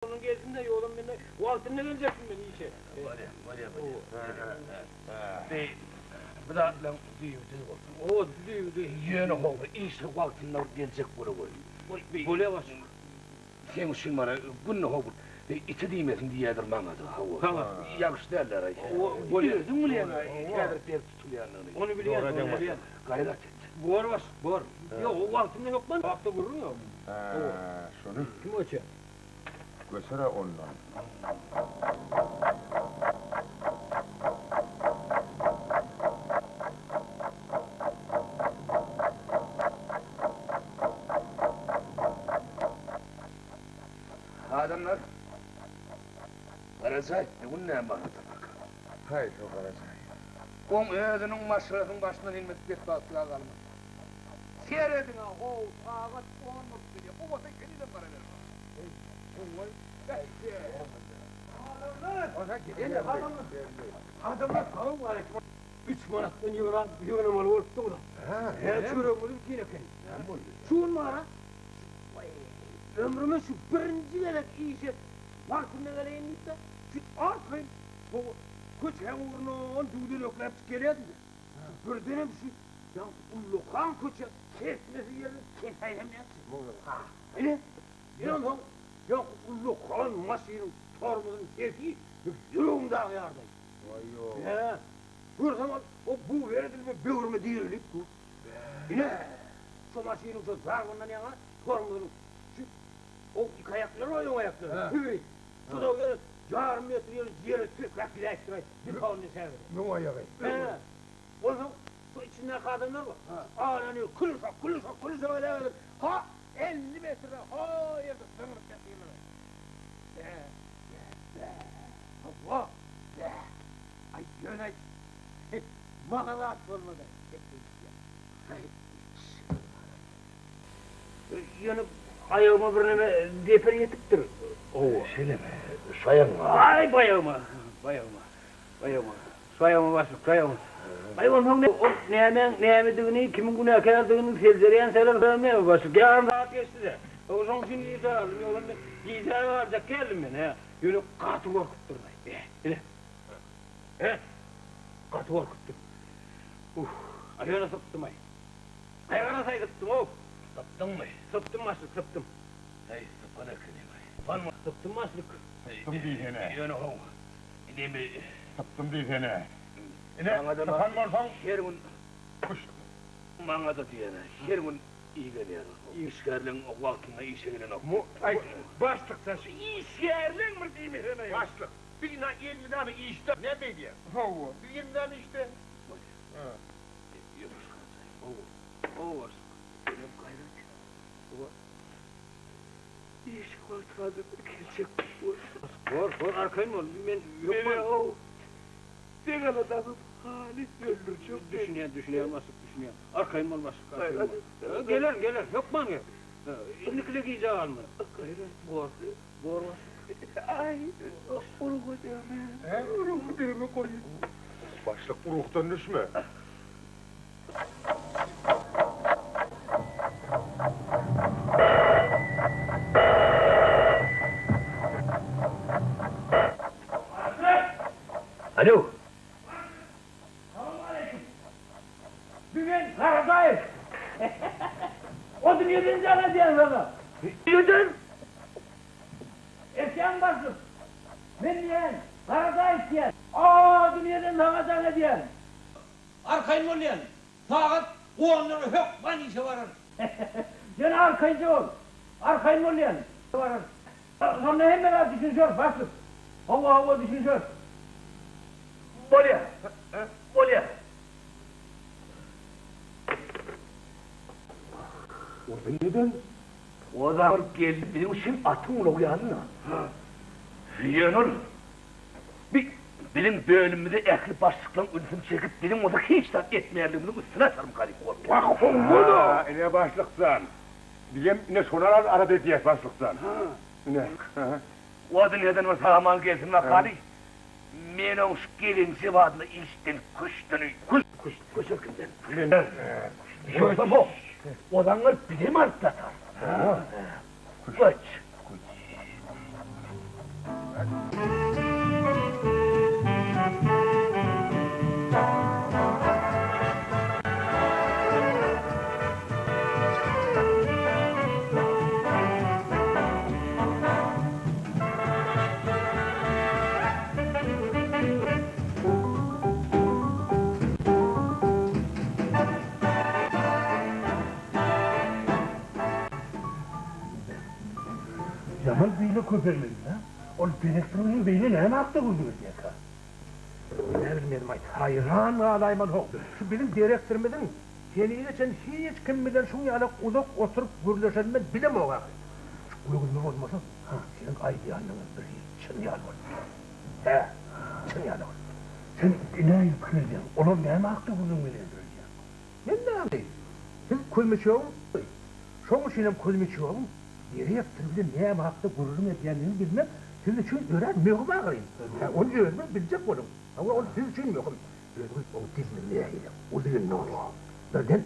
Onuň gelsin-de, ýolam mende wagtynda geljekdim men işe. Bolýa, bolýa, bolýa. Beý, bu zatlaň düýbi düz bolsun. Hawa, düýbi düz. Ýöne howwa, işe wagtynda bir geljek bolawerin. Bolýa başlyk. Seň üçin mana günde howwa, iti diýmesin diýýädir maňa-da, hawa. Saňa. Ýagşy däldir-aý. Bolýa. Özüň bilýäň-ä, häzir berk tutulýandygyny. Ony bilýän, ony bilýän. Gaýrat et. Bor başlyk, bor. Ýok, wagtynda hökman. Wagtda gürrüň ýok. Hä, şony. Kim öçer? Göçer-ä ondan. Adamlar, Garajaý, bu gün näme barada bak? Haý, şo Garajaý. Oň özüniň maşgalasynyň başyndan inmedik betbagtlyga galmady. Serediň-ä, how, sagat on bolup gelýär. O bolsa henizem gara berip Adamlar salowmaleýkim. Üç manatdan ýygnap, ýygnamaly bolupdyň-da. Hä, çöregimiz bitin eken. Näme boldy? Şu gün bar-a, ömrüme şu birinji gezek işe wagtynda geleýin diýip-de, şu arkaýyn köçäň ugrundan düwdenekläp çykyp gelýärdim-de. Birdenem şu ýaňky ullakan köçe kesmesi ýerini kesäýsem nätjek? Ha, ine, ine onsoň ýaňky ullakan maşynyň tormozynyň sesi ýüregimi dagýardy. Hä, görsem ol o bufer edilip böwrüme direlip dur. Ine, şo maşynyň şo zarbyndan ýaňa tormozynyň şu o iki aýaklary bar, öň aýaklary, tigri. Şo da ýarym metr ýeri ýere tirkäp gidäýipdir-aý, betonyny sägirip. Öň aýagy. Hä. Onsoň şu içindäki adamlar bar. Arany kül-uşak, kül-uşak, kül-uşak edäberip, ha 50 metre, ha ýerde zyňryp ýatyrlar. Bä, bä, bä. Hawa, bä. Aý, ýöne aýt. Maňa zat bolmady. Ýöne aýagyma birneme zeper ýetipdir. Hawa. Şeýlemi? Şu aýagyňa? Aý, bu aýagyma, bu aýagyma, bu aýagyma. Şu aýagyma başlyk, şu aýagyma. Aý, onsoň ne, ol nämäň nämedigini, kimiň günäkärdigini seljerýänçäler näme başlyk, ýarym sagat geçdi-de. Şoň üçin gijä galdym, ýogsa men gijä galjak däldim men, hä. Ýöne gaty gorkupdyryn-aý. Bä, ine. Hä? Gaty gorkupdym. Uh, aý ýöne sypdym-aý. Aý garasaý sypdym-ow. Sypdyňmy? Sypdym başlyk, sypdym. Heý, sypan ekeniň-aý. Sypanmy? Sypdym başlyk. Sypdym diýsene. Ýöne how, inemi. Sypdym diýsene. Ine, sypan bolsaň. Her gün. Kuş. Maňa-da diýene, her gün igenýär. Işgärleň wagtynda işe gelenok. Aý, başlyk sen şu işgärleň bir diýmesene. Başlyk, biz ina elmydama işde, näme beýdýäň? Hawa, biz elmydama işde. Bolýar. Ýuwaş gaçaý. Hawa, hawa başlyk. Senem gaýrat et. Hawa. Işe wagtynda geljek bol. Bor, bor, arkaýyn bol. Men hökman. Meni-ow, Deňele daňyp halys öldürjek. Düşünýän, düşünýän başlyk, düşünýän. Arkaýyn bol başlyk, arkaýyn bol. Geler, geler, hökman geler. Indikide gijä galma. Gaýrat. Bor, bor başlyk. Aý, uruga degme. Uruga degme goý. Başlyk urugdan düşme. Alo. Salowmaleýkim. Bu men Garadaýew. O dünýeden jaň edýän saňa. Nireden? Eşýäň başlyk. Men diýýän, Garadaýew diýýän. O dünýeden saňa jaň edýän. Arkaýyn bol diýýän. Sagat onlara hökman işe bararys. Ýöne arkaýynja bol. Arkaýyn bol diýýän. Bararys. Şonda hemme zat düşünişeris, başlyk. Hawa, hawa, düşünişeris. Bolýar. Bolýar. O nireden? O da geldi biziň üçin atyň gulagy ýaly-da. Ýöne ol bi biziň bölümimize ähli başlyklaryň ünsüni çekip, biziň bolsa hiç zat etmeýänligimiziň üstüni açarmyka diýip gorkýan. Wah, howwa-da! Ine, başlyk jan. Bizem ine şony arada edýäs, başlyk jan. Ine. O dünýeden bir sag-aman gelsin bakaly. Men oň şu gelinje badyna işden küşdüni. Küş, küş. Köşer kimden? Menden. Ýogsam ho, o zaňňar bizem alyp ýatar. Göç. köpeglendim-ä. Ol direktor bilen beýle näme hakda gürrüň edýärkä? Men-ä bilmedim-aýt. Haýran galaýmaly-how. Şu biziň direktorymyzyň henize çenli hiç kim bilen şuň ýalak uzak oturyp gürleşenini men bilemok ahyry. Şu göwnüme bolmasa, seniň aýdýanyňam birhili çyn ýaly bolup dur. Hä, çyn ýaly bolup dur. Sen nähili pikir edýäň? Olar näme hakda gürrüň berýändir öýdýäň? Men näme? Siz Kuzmiçowyň Şoň üçinem Kuzmiçowyň direktor bilen näme hakda gürrüň edýändigini bilmek siz üçin örän möhüm ahyryn. Hä, ony özüňiz biljek boluň. Hawa, ol siz üçin möhüm. Özüňiz oň diliniň nähili uzyndygyny, birden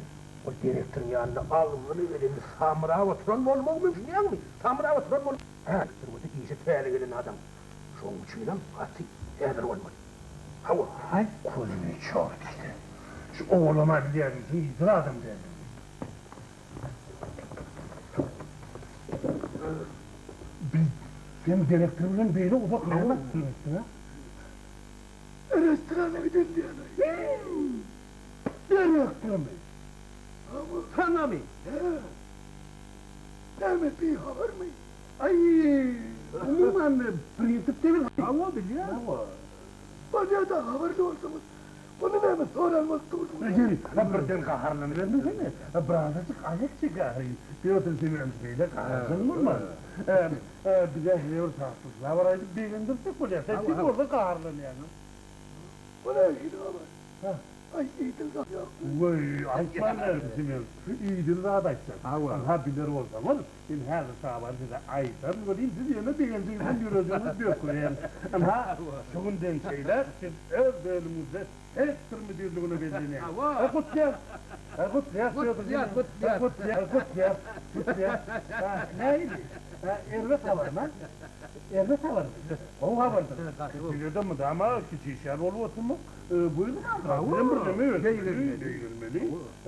ol direktoryň ýanynda agzyny elini samrap oturan bolmagy mümkin dälmi? Samrap oturan bol. Hä, türmede işe täze gelen adam. Şoň üçinem gaty häzir bolmaly. Hawa. Haý, Kuzmiçow diýdi. Şu oglanam bilýärmisiň, ýiti adam däldigini. Biz sen direktor bilen beýle uzak näme gürrüň etdiň-a? Restorana gidelim diýýän-aý. Direktormy? Hawa. Saňamy? Hä. Näme, bihabarmy? Aý, umuman, prinsipde biz. Hawa, bilýän. Hawa. Bolýa-da, habarly bolsaňyz, Ony näme soran bolup durduňyz? Ýeri, birden gaharlanybermesene. Birazajyk aýak çek ahyry. Pýotr Semýonowiç beýle gaharjaň bolmaz. Bize size bir tatly habar aýdyp begendirsek bolýar. Sen kim bolsa gaharlanýaň. O nähili habar? Aý, idil zat ýokmy? Weý, aýtman bärde Semýon. Idil zat aýtjak. Ynha biler bolsaňyz, Men häzir şu habary size aýdaryn welin, siz ýöne begenjiňizden ýürejigiňiz bökürer. Ynha, şu günden şeýläk siz öz bölümiňizde sektor müdirligine bellenýäňiz. Ha, gutlaýas! Ha, gutlaýas, Pýotr Semýonowiç! Ha, gutlaýas, gutlaýas, gutlaýas! Ha, nähili? Ha, erbet habarmy, a? Erbet habarmy? Gowy habardyr. Size-de mydama kiçi işgär bolup oturmak buýurmandyr. Sizem birneme ösmeli, beýgelmeli.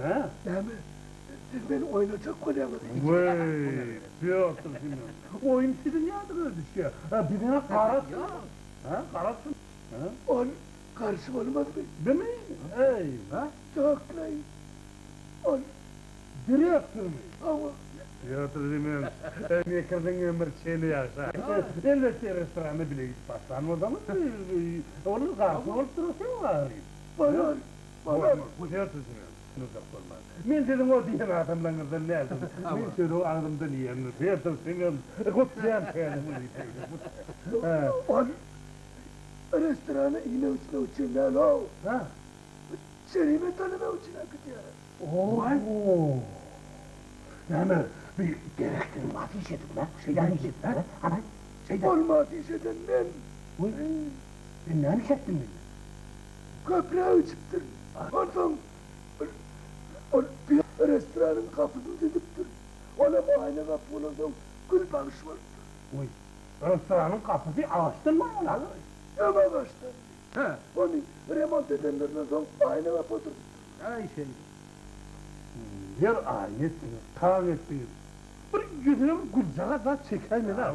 Hä? Näme, Siz meni oýnajak bolýaňyz. Weý, Pýotr Semýonowiç, oýun siziň ýadyňyza düşýär. Hä, biziň-ä gara çyn. Hä, gara çyn. Hä? Ol garşy bolmazmy? Bimi? Eý, hä? Ýok-laý, ol. Direktormy? Hawa. Pýotr Semýonowiç, mekirligiň ömür çeni ýagşy. Elbetde, restoranda bile gidip başlan bolsaňyz, ol garşy bolup durasy ýok ahyry. Bolar, bolar. Pýotr Semýonowiç. Uzak bolmaz. Men siziň o diýen adamlaryňyzdan däldim. Men çöregi agzymdan iýendir. Pýotr Semýonowiç, gutlaýan täze wezipeňizi, gutlaýan. Ol restorana iýmek-içmek üçin däl-ow. Hä? Jerime tölemek üçin äkidýär. O-o! Näme, bir derektiriň maty iş edipmi, hä? Şeýdäni iş edipmi, hä? Hany, şeýdä. Ol maty iş eden men. Weý, sen näme iş etdiň menden? Köpräk içipdir. Onsoň ol bir restoranyň gapysyny düzüpdir. Olam aýna gapy bolansoň gül bagş bolupdyr. Goý, restoranyň gapysy agaçdan bolmaly. Öň agaçdandy. Ony remont edenlerinden soň aýna gapy oturdypdyrlar. Aý şeýle. Ýer aýna etdiňiz, taň etdiňiz. Bir ýüzüne bir güljagaz zat çekäýmeli-ä.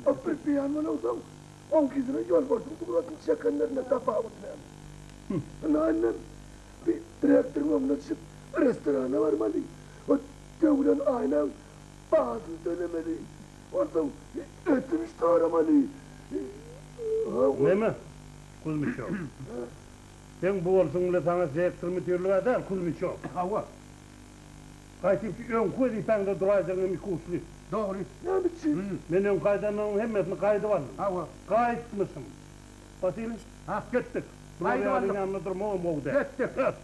A bir beýan bolansoň Oň ýüzüne ýolbarsyň suratyny çekenlerinde tapawut näme? Ynha indem bir direktoryň öňüne düşüp restorana barmaly, o döwülen aýnaň bahasyny tölemeli, onsoň ötünç soramaly. Hawa. Neme, Kuzmiçow? Seň bu bolşuň bilen saňa sektor müdirlig-ä däl, Kuzmiçow. Hawa. Gaýtyp öňki wezipäňde duraýjagyň hem ikuçly. Dogry. Näme üçin? Men öňki aýdanlarymyň hemmesini gaýdyp aldym. Hawa. Gaýtmyşym. Wasiliý, Ha? Gitdik. Gaýdyp Bular aldyk. ýalyň ýanynda durmagam gowy däl. Gitdik. Ýör.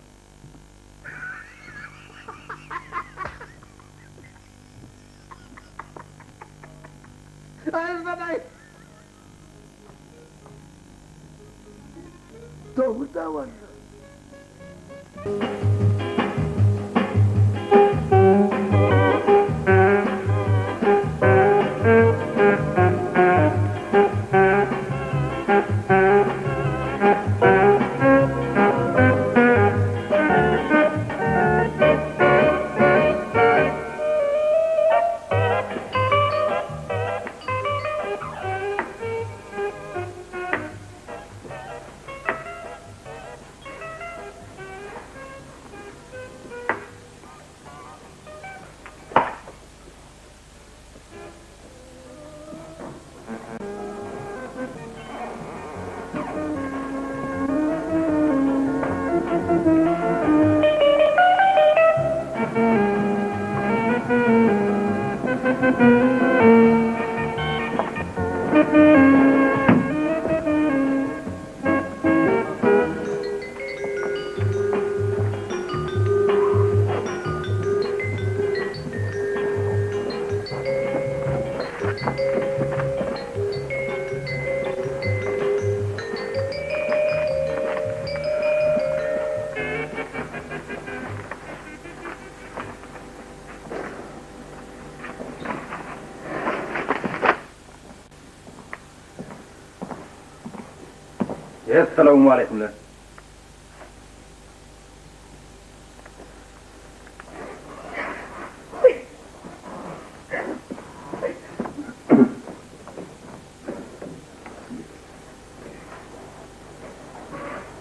Aýyrmadaý. Dogry da walla. Essalawmaleýkumlar.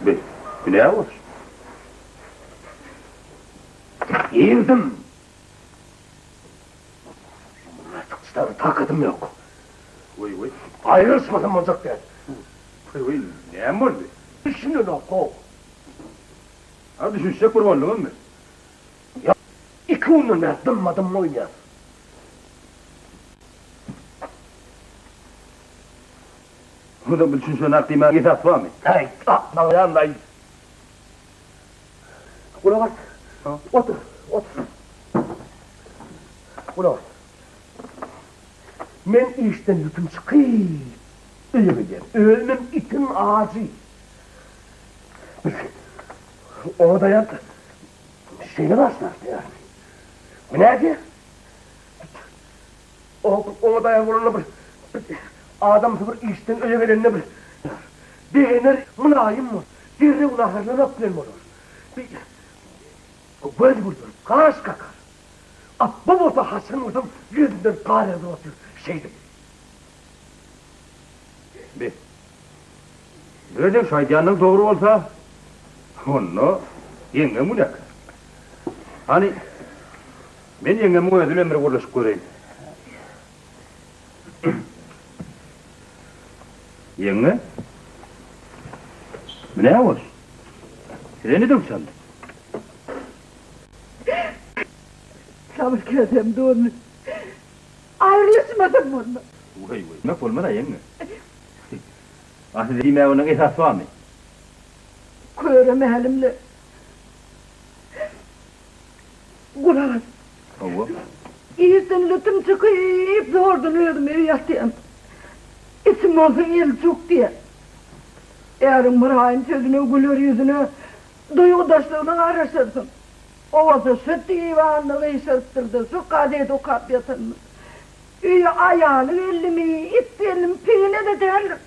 Bi, bu näme bolsun? Girdim. Artık çydar takatym ýok. Weý, weý. Aýrylyşmasam boljak däl. Weý, weý, näme boldy? Düşünenok-ow. Ha, düşünişjek bir bolduňyzmy? Ýok, iki günden bäri dymma-dymma oýnaýas. Onda bu düşünişenak diýmäge esas barmy? Äý, akmaňýan-laý. Gulak as. Otur, otur. Gulak as. Men işden lütüm çykyp, öýe gelýän. Özümem itiň ajy. Bir oňa daýan şeýle başlapdy ýa. Bu nädýä? Oňa daýan bolanda bir adamsy bir işden öýe gelende bir begener, mylaýym bol, derrew naharlamak bilen bolar. Bir göz güldürip, gaş kakar. A bu bolsa haçan görsem ýüzünden gar ýagdyryp otyr, şeýdip. Be. Özem şu aýdýanyň dogry bolsa, onda ýeňňem günäkär. Hany, men ýeňňemiň özi bilen bir gürleşip göreýin. Ýeňňe, bu näme boluş? Size ne döw çaldy? Sabyr käsäm doldy. Aýrylyşmasam bolmaz. Weý, weý, mek bolmaz-a ýeňňe. A size diýmäge onuň esas barmy? Köre mälimle. Gulak as. Hawa. Işden lütüm çykyp, zordan özüm öýe ýatýan. Içim bolsa eljuk diýýär. Äriň myraýym sözüne, güler ýüzüne, duýgudaşlygyna garaşarsyň. O bolsa şu diwanda gyşarypdyr-da, şu gazet okap ýatandyr. Öýe aýaly geldimi, it geldimi, piňine-de däldir.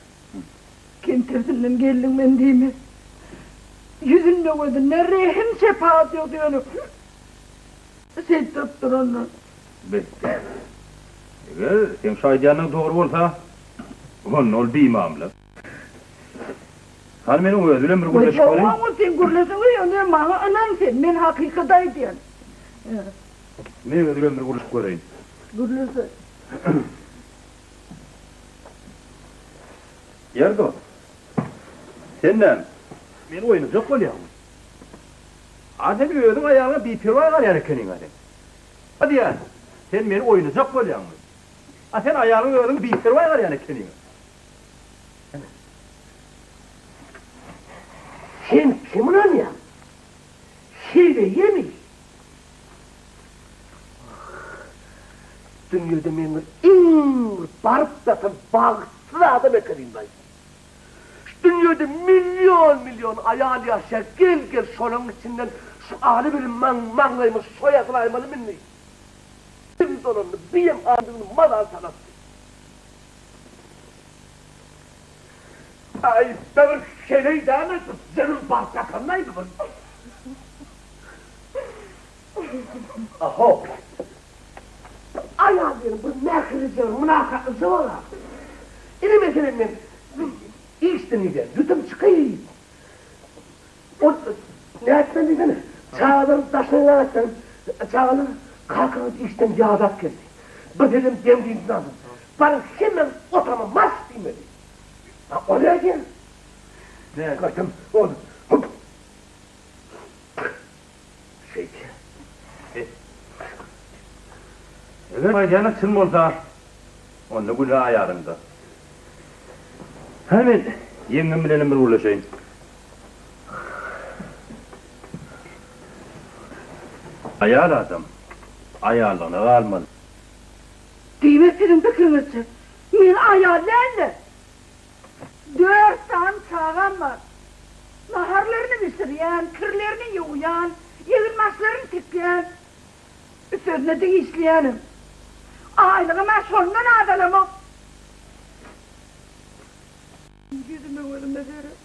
Kemtersinden geldiň men diýmez. Ýüzünde-gözünde rehim-şepagat ýok, ýöne şeýtdirip durandyr. Be, eger seň şu aýdýanyň dogry bolsa, onda ol bimamla. Hany meniň özi bilen bir gürleşip göreýin. Goý, sen gürleseň ýöne maňa ynan sen, men hakykat aýdýan. Men özi bilen bir gürleşip göreýin. Gürleşe. Ýer dost. Sen näme? Meni oýnajak bolýaňmy? A sen özüň aýalyňa biperwaý garýan ekeniň-a sen. A diýýän, sen meni oýnajak bolýaňmy? A sen aýalyňa özüň biperwaý garýan ekeniň-a. Sen kimi ynanýaň? Heleýemi? Ah, dünýede men bir iň bir baryp ýatan bagtsyz adam ekenim-laý. Şu dünýede million-million aýal ýaşaýar, gel-gel şolaň içinden şu aly bilim maň maňlaýyma şo ýazylaýmalymy indi? Kim dolandy, biýem andygyny mazal tanatdy. Aý, bir heleý däl-le, jynym baryp ýatanlaý bu bir. Aho. Aýal diýeniň bir mähirlije, bir mylakatlyja bolar. Ine meselem men işden gidýän, lütüm çykyp. Ol nätmeli diýsene, çagalaryň daşyna ýaratsaň, çagalar kakaňyz işden ýadap geldi. Bir demem dem-dynjyny alsyn. Baryň hemmäňiz otama marş diýmeli. A o nädýär? Gaýtam ol hop! Şeýdýär. Eger aýdýanyň çyn bolsa, onda günä aýalyňda. Hany men ýeňňem bilenem bir gürleşeýin. Aýal adam aýallygyna galmaly. Diýmek siziň pikiriňizçe, men aýal däl-de, dört sany çagam bar. Naharlaryny bişirýän, kirlerini ýuwýan, eginbaşlaryny tikýän, üstesine-de işleýänem. Aýlygym-a şondan azalamok. Ýüzüme gözüme seret.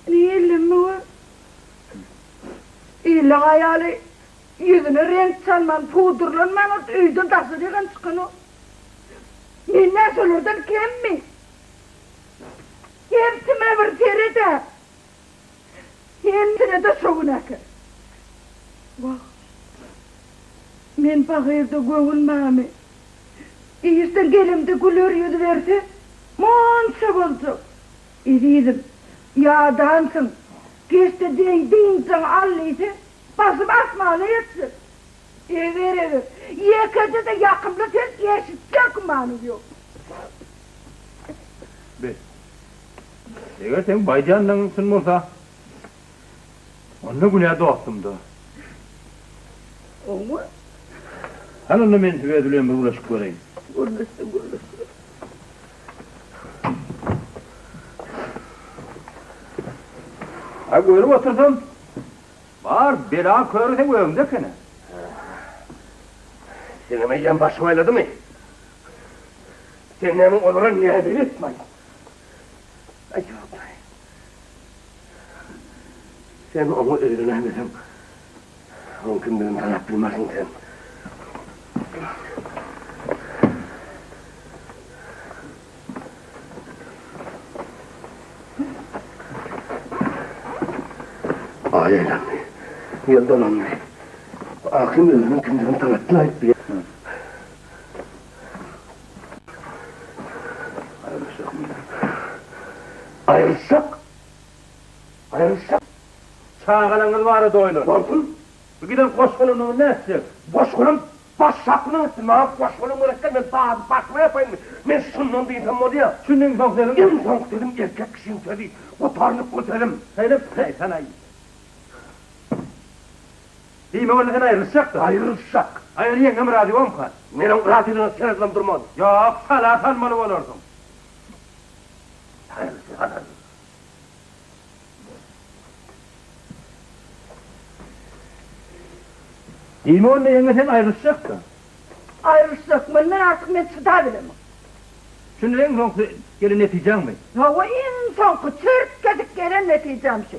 Nilimi gör. Iliň aýaly ýüzüne reňk çalman, pudrlanman ot öýden daşarygam çykanok. Men nä şolardan kemmi? Hemsime bir seret-ä. Hemsine-de şo günäkär. Wah, men pahyrda göwün mamy. Işden gelemde güler ýüz berse, monça boljak. Ezizim, ýadansyň, geç-de deý dynjyňy al diýse, başym asmana ýetjek. Eger-eger, ýekeje-de ýakymly söz eşitjek gümanyň ýok. Be, eger seň baýdýanlygyň çyn bolsa, onda günä dostumda. Oňa. Hany onda men öz bilen bir gürleşip göreýin. Gürleşse gürleşer. A görüp otursam, bar bela köri seň özüňde eken-ä. Seňem eýýäm başyň aýladymy? Sen näme olara näbeletmi-aý? Aý ýok-laý. Sen oňa öýlenäýmeseň, oň kimdigini tanap bilmersiň sen. Aý aýlandy, ýyl dolandy. Ahym özüniň kimdigini tanatdy-laý. Aýrylyşsak? Aýrylyşsak? Çagalaryňyz barada oýlan. Bolsun. Bu giden goş-golamyňy nätjek? Goş-golam baş şapynyň üstü. Maňa goş-golam gerek däl. Men bady başyma ýapaýynmy? Men şundan dynsam bolýa. Şundan soň sözüň? Iň soňky sözüm erkek kişiň sözi. Gutarnykly sözüm. Şeýle aýtsana. Diýmek onda sen aýrylyşjakda? Aýrylyşjak. Aýal ýeňňem razy bolmka? Men oň razylygyna seredibem durman. Ýok, sala salmaly bolarsyň. Aýrylyşýaryn. Diýmek onda ýeňňe sen aýrylyşjakda? Aýrylyşjak. Mundan artyk men çydabilemok. Şunda iň soňky gelen netijäňmi? Hawa, iň soňky çürt-kesik gelen netijäm şü.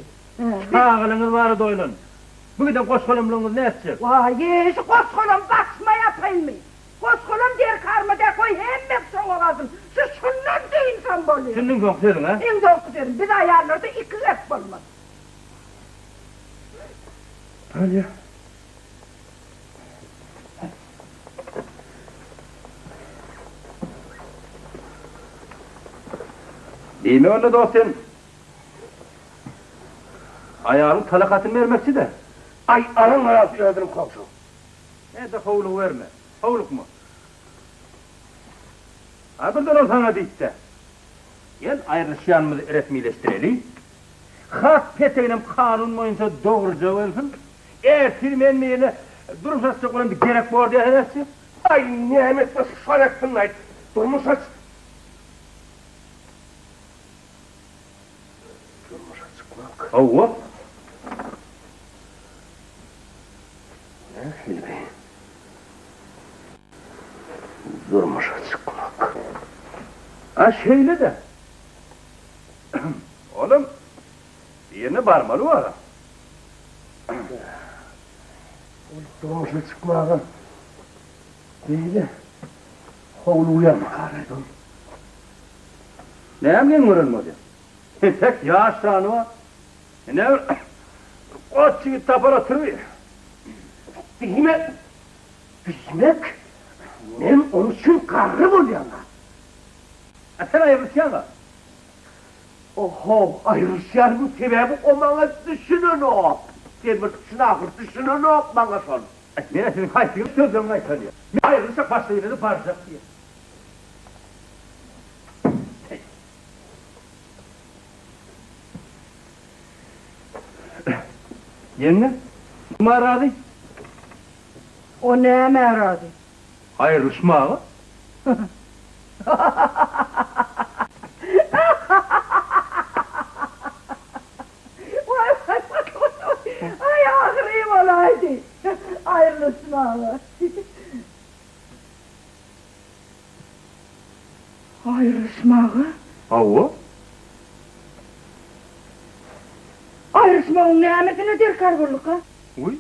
Çagalaryňyz barada oýlan. Bu giden goş-golamlygyňyzy nätjek? Waý, şu goş-golam başyma ýapaýynmy? Goş-golam derkarma däl, goý hemmesi şoňa galsyn. Şu şundan dynsam bolýar. Şunda iň soňky sözüň, hä? Iň soňky sözüm, biz aýallarda iki gep bolmaz. Bolýa. Diýmek onda dost sen Aýalyň talak hatyny bermekçi-dä. Aý, alyň razy özüniň kowşuň. Näde howlugyberme. Howlukma. A birden ol saňa diýipdä. Gel, aýrylyşýanymyzy resmileşdireli. Hat peteginem kanun boýunça dogruja bolsun. Ertir men birine durmuş açjak bolamda gerek bor diýersen nätjek? Aý, näme etse şol etsin-aýt. Durmuş aç. Durmuşa çykmak. Hawa. Nähili durmuşa çykmak? A şeýle-de. Olam birine barmaly bor-a. Ol durmuşa çykmaga beýle howlugýarmyka-laý ol? Näme geň gören bolýaň? Entek ýaş jany bar. Ine bir goç ýigit tapar oturyber. Diýmek, diýmek, men onuň üçin garry bolýan-a? A sen aýrylyşýaň-a? Oho, aýrylyşýanymyň sebäbi o maňa düşünenok. Sen bir düşün ahyr, düşünenok maňa şol. Men-ä siziň haýsyňyz sözleriňizi gaýtalýan. Men aýrylyşjak başga ýere-de barjak diýýän. Ýeňňe, Kime razy? O nämä razy? Aýrylyşmaga. Waý, waý, waý, waý, aý, ahyry bolaýdy. Aýrylyşmaga. Aýrylyşmaga? Hawa. Aýrylyşmagyň nämesine derkar bolduka? Wiý,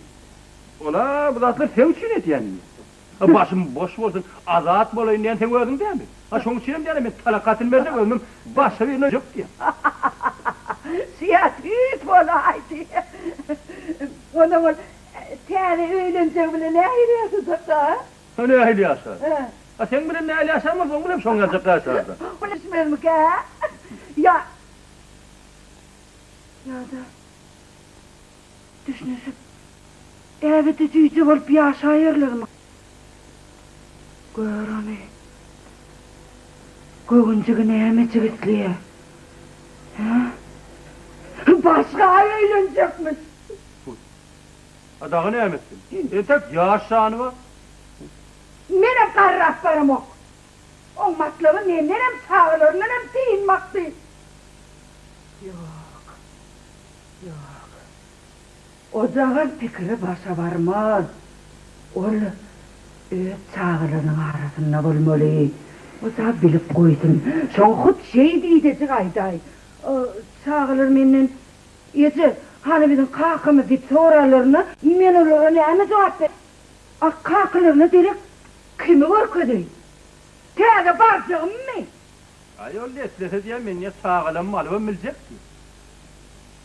ol-a bu zatlar seň üçin edýän diýýär. A başym boş bolsun, azat bolaýyn diýen seň özüň dälmi? A şoň üçinem diýýän men talak hatyny berjek, özümem başga birine öýlenjek diýýän. Şýa tüýs bolaýdy. Ondan ol täze öýlenjegi bilen nähili ýaşajakka? A nähili ýaşar? A seň bilen nähili ýaşan bolsa, oň bilenem şoň ýaljak ýaşarda. Gülüşmezmikä? Ýa ýa-da düşünişip, äbede jüýje bolup ýaşaýarlarmy? Gör ony. Göwünjigi nämejik isleýär? Hä? Başga öýlenjekmiş. A dagy näme etsin? Entek ýaş jany bar. Menem garrap baramok. Oň matlaby mendenem, çagalaryndanam dynmakdy. Ýok, ýok. Ojagaz pikiri başa barmaz. Ol öz çagalarynyň arasynda bolmaly. O-da bilip goýsun. Şoňa hut şeý diýdejik aýdaý. Çagalar menden Eje, hany biziň kakamyz diýip soranlarynda, men olara näme jogap bereýin? A kakalaryna derek kimi görkezeýin? Täze barjagymmy? Aý, ol eslese diýýän, men diýýän, çagalammy alybam biljek diýýän.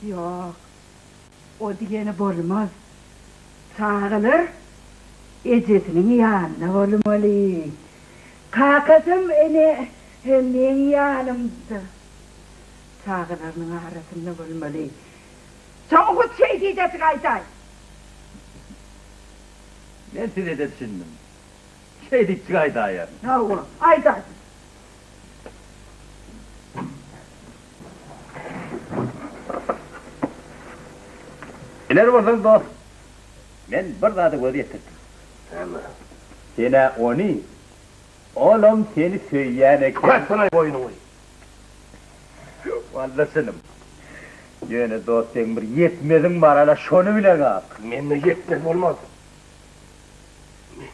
Ýok, o diýeni bolmaz. Çagalar ejesiniň ýanynda bolmaly. Kakasam ene meň ýanymda. Çagalarynyň arasynda bolmaly. Soň hut şeý diýdejik aýdaý. Men size-de düşündim. Şeý diýipjik aýdaýaryn. Hawa, aýdaý. Biler bolsaň dost, men bir zada göz ýetirdim. Näme? Sen-ä ony, olam seni söýýän eken. Tüketsenaý boýnuňy. Walla çynym. Ýöne dost seň bir ýetmeziň bar ala şony bile gak. Mende ýetmez bolmaz. Men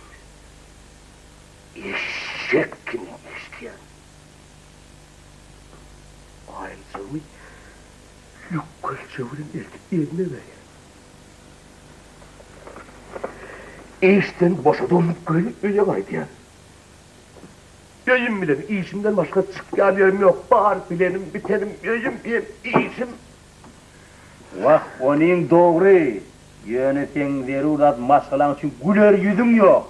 eşek kimin eşidýän. Aýlyjagymy lükgelje bilen eltip eline berýän. Işden boşadym göni öýe gaýdýan. Öýüm bilen işimden başga çykýan ýerim ýok. Bar bilenim, bitenim öýüm hem işim. Wah, onyň dogry. Ýöne seň zerur zat maşgalaň üçin güler ýüzüň ýok.